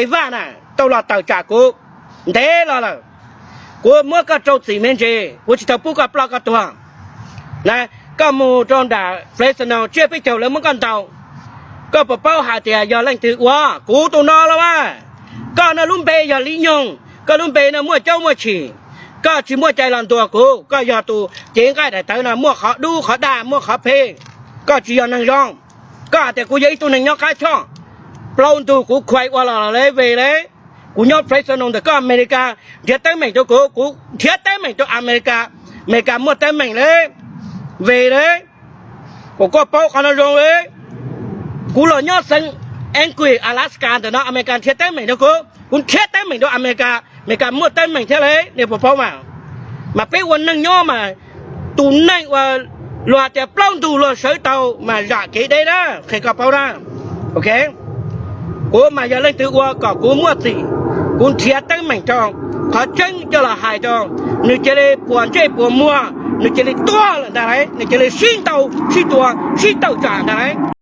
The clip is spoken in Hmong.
Vaj na tau los tawm tsam kuv ntev los lawm. Kuv muab koj rau txim me ntsis, kuv tsis tau pub koj ploj koj tuag. Koj mus rau nram Fresno tsiaj peb caug lawv muab koj ntaus. Koj puas paub hais tias yog leej twg ua? Kuv tus no los mas. Koj no lub npe yog Lis Nyoog, koj lub npe no muaj caub muaj chim. Koj tsis muaj cai los ntuas kuv, koj yog tus cev nqaij daim tawv no muaj qhov dub qhov dag muaj qhov phem. Koj tsis yog neeg zoo. Koj hais tias kuv yog ib tug neeg nyob qab choj. Plaub ntug kuv khuai ua los lawm, Ves, kuv nyob Fresno ntawm koj, Amelikas nrhiav teeb meem rau kuv, kuv nrhiav teeb meem rau Amelikas, Amelikas muaj teeb meem lawm, Ves. Kuv, koj paub qhov no zoo li. Kuv los nyob xeev Anchorage, Alaska ntawm no, Amelikas nrhiav teeb meem rau kuv, kuv nrhiav teeb meem rau Amelikas, Amelikas muaj teeb meem thiab li, nej puas paub mas? Mas peb ua neeg nyob mas, tus neeg uas luag hais tias plaub ntug luag sawv tau mas zam kev deb na, qhia koj paub na. Kuv mas yog leej twg ua kom kuv muaj txim, kuv nrhiav teeb meem rau, qhov tseeb coj los hais rau, nws cia li puas ntsej puas muag, nws cia li tuag lawm ntag lauj, nws cia li sib ntaus sib tua sib tawm tsam ntag lauj.